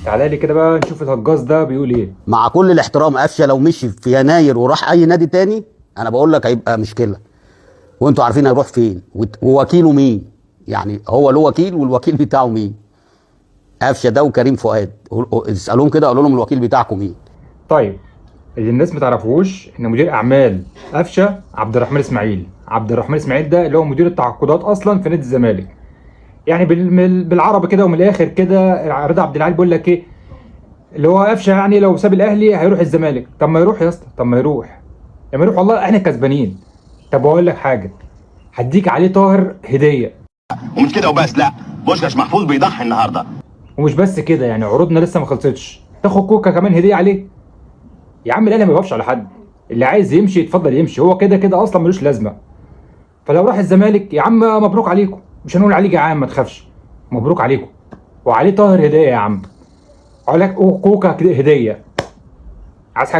تعالى لي كده بقى نشوف الهجاص ده بيقول ايه. مع كل الاحترام، قفشه لو مشي في يناير وراح اي نادي تاني، انا بقول لك هيبقى مشكلة، وانتوا عارفين هيروح فين ووكيله مين. يعني هو له وكيل، والوكيل بتاعه مين؟ قفشه ده وكريم فؤاد، اسالوهم كده، قولوا لهم الوكيل بتاعكم مين. طيب اللي الناس ما تعرفوش ان مدير اعمال قفشه عبد الرحمن اسماعيل. عبد الرحمن اسماعيل ده اللي هو مدير التعاقدات اصلا في نادي الزمالك. يعني بالعربي كده ومن الاخر كده، رضا عبد العال بيقول لك ايه؟ اللي هو قفشه يعني لو ساب الاهلي هيروح الزمالك. طب ما يروح يا اسطى، طب ما يروح، لما يروح والله احنا كسبانين. طب اقول لك حاجة، هديك عليه طاهر هديه. ومش كده وبس، لا، بوشكاش محفوظ بيضحي النهارده. ومش بس كده، يعني عروضنا لسه ما خلصتش، تاخد كوكا كمان هديه عليه. يا عم الاهلي ما بيقفش على حد، اللي عايز يمشي يتفضل يمشي، هو كده كده اصلا ملوش لازمه. فلو راح الزمالك يا عم مبروك عليكم، مش هنقول عليه جعان ما تخافش، مبروك عليكم. وعليه طاهر هديه يا عم، اقول لك كوكا كده هديه. عايز حاجة؟